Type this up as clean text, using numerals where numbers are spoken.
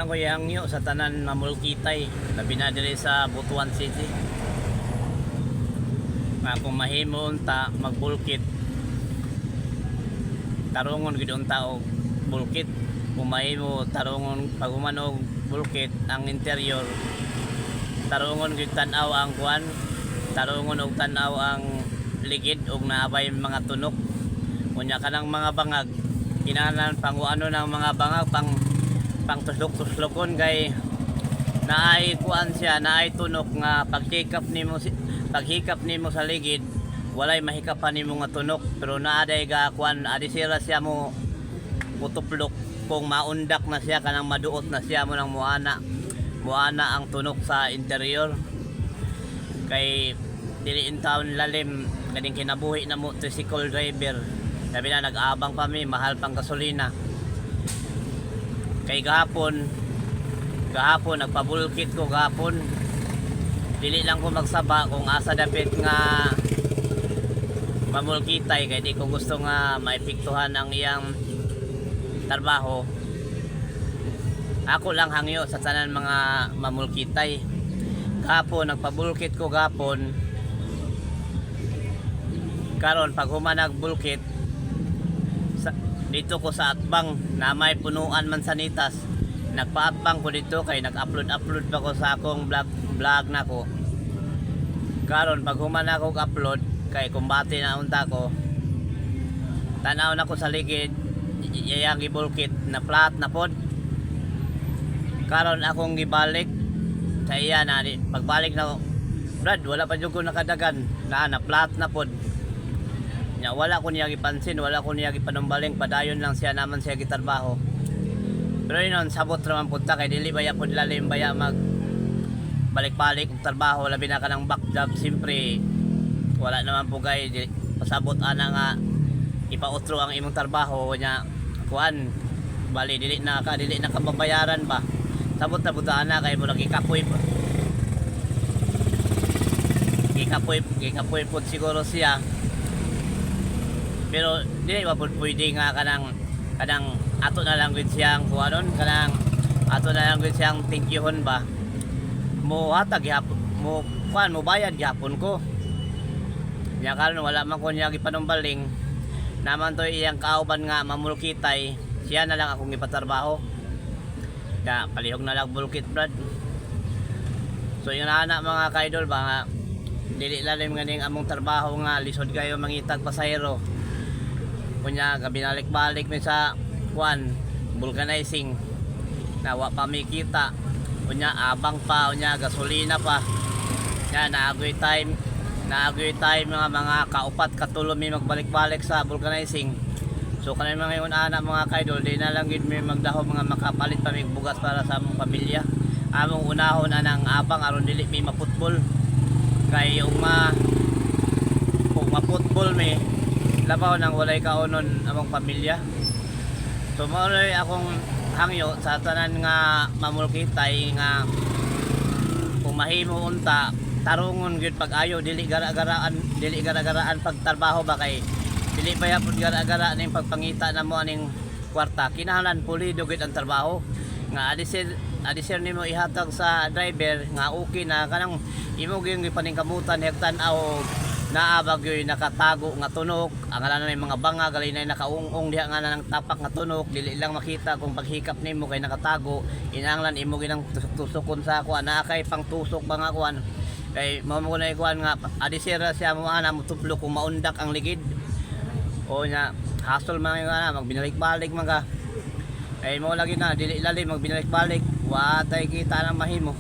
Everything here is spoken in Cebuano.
Ako hangyo sa tanan mamulkitay, labi na diri sa Butuan City. Nga kung mahimo unta magbulkit, tarungon gid unta og bulkit. Kung mahimo tarungon pag human og bulkit ang interior, tarungon gid tan-aw ang kuan, tarungon og tan-aw ang ligid og naabay mga tunok. Unya kanang mga bangag, kinahanglan pang ano ng mga bangag, pang pang tuslok-tuslokon kay naay kuan siya, naay tunok nga paghikap nimo paghikap nimo sa ligid, walay mahikapan nimo nga tunok, pero naaday ga kuan adi sira siya mo mutuplok kung maundak na siya, kanang maduot na siya mo nang muana muana ang tunok sa interior. Kay dili in town lalim kaning kinabuhi na mo tricycle driver, sabi na nag-abang pa mi, mahal pang gasolina. Kay gahapon gahapon nagpabulkit ko gahapon, dili lang ko magsaba kung asa dapit nga mamulkitay kay di ko gusto nga maepektuhan ang iyang trabaho. Ako lang hangyo sa tanan mga mamulkitay, gahapon nagpabulkit ko gahapon. Karon pag human nagbulkit sa, dito ko sa atbang na may punuan man sa nitas, nagpaatbang ko dito kay nag-upload upload pa ko sa akong vlog vlog nako. Karon pag human ako upload kay kumbate na unta ko, tanaw na ko sa ligid, iyang gibulkit na flat na pod. Karon akong gibalik sa iya na pagbalik na ko, "Brad, wala pa jud ko nakadagan na na flat na pod." Nya wala ko niya gipansin, wala ko niya gipanumbaling, padayon lang siya naman siya gitrabaho. Pero yun, sabot raman pud ta kay dili baya pud lalim baya mag balik-balik og trabaho, labi na kanang back job, siyempre wala naman po kay pasabot ana nga ipautro ang imong trabaho nya kuan bali dili na ka babayaran ba. Sabot na pud ta ana kay mo lagi kapoy pa, gikapoy gikapoy pud siguro siya. Pero dili ba pud pwede nga kanang kanang ato na lang gud siyang kuanon, kanang ato na lang gud siyang thank youhon ba, mo hatag gihapon mo kuan, mo bayad gihapon ko. Nya karon wala man ko niya gipanumbaling naman to iyang kauban nga mamulkitay, siya na lang akong ipatrabaho. Kaya palihog na lang bulkit, Brad. So yun na mga kaidol ba nga dili lalim nga ning among trabaho nga lisod kayo mangitag pasahero. Kunya gabinalik-balik mi sa kuan, vulcanizing, na wa pa mi kita. Kunya abang pa, kunya gasolina pa. Ya, naagoy time, naagoy time mga mga kaupat katulo mi magbalik-balik sa vulcanizing. So kanang mga ingon ana mga kaidol, di na lang gid mi magdahom mga makapalit pa mi bugas para sa among pamilya. Among unahon anang abang aron dili mi maputbol. Kay ug ma kung maputbol mi, labaw nang walay kaunon among pamilya. So mao akong hangyo sa tanan nga mamulkitay nga kung mahimo unta tarungon gyud pag-ayo, dili gara-garaan, dili gara-garaan pagtrabaho ba, kay dili pa yapon gara-gara ning pagpangita namo aning kwarta. Kinahanglan pulido gyud ang trabaho nga adisir adisir nimo ihatag sa driver nga okay na, kanang imo gyud gipaningkamutan hektan-aw naa ba gyud nakatago nga tunok. Ang ala na mga banga gali na nakaungong diha nga na ng tapak nga tunok, dili lang makita kung paghikap nimo kay nakatago. Inanglan imo ginang tusok-tusokon sa kuan, naa kay pangtusok ba nga kuan, kay mao mo na kuan nga adisira siya mo ana motuplo kung maundak ang ligid. O nya hasol man nga magbinalik-balik man ka, ay mo lagi na dili lalim magbinalik-balik, wa tay kita nang mahimo.